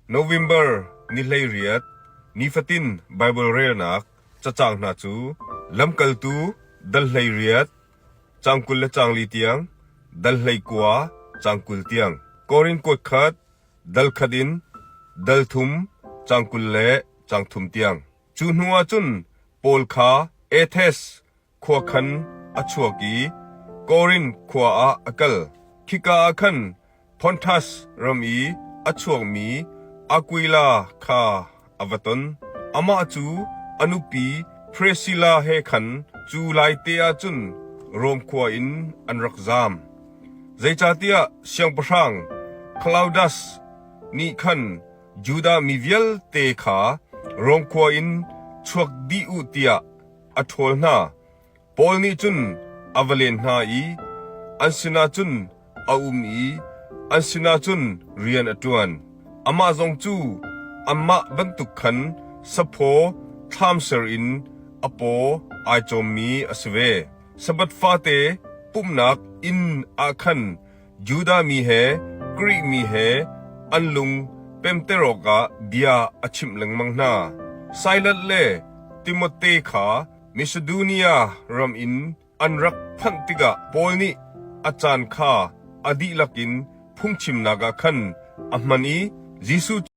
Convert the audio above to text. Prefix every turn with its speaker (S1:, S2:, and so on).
S1: November ni 18 nifatin Baibal relnak cacang hna cu Lamkaltu dal 18 caang 20 le caang li tiang, dal 19 caang 20 tiang, Korin kuat khat dal khat in dal thum caang 20 le caang thum tiang. Cu hnuah cun Paul kha Ethes khua khan a chuak i Korinth khua ah a kal. Khika ah khan Pontus ram i a chuakmi Aquila kha a va ton. Amah cu a nupi Priscilla he khan cu laite ah cun Rom khua in an rak zaam. Zeicahtiah siangpahrang Claudius nih khan Judah mi vialte kha Rom khua in chuak dih u tiah a ṭhawl hna. Paul nih cun a va len hna i an sinah cun a um i an sinah cun rian a ṭuan. Amah zong cu anmah bantuk khan saphaw thlamser in a paw ai cawmmi a si ve. Sabbath fate pumhnak inn ah khan Judah mi he Greek mi he an lung pemter awkah bia a chimh lengmang hna. Silas le Timote kha Masedonia ram in an rak phanh tikah Paul nih a caan kha a dihlak in phungchimnak ah khan a hman i Jesuh.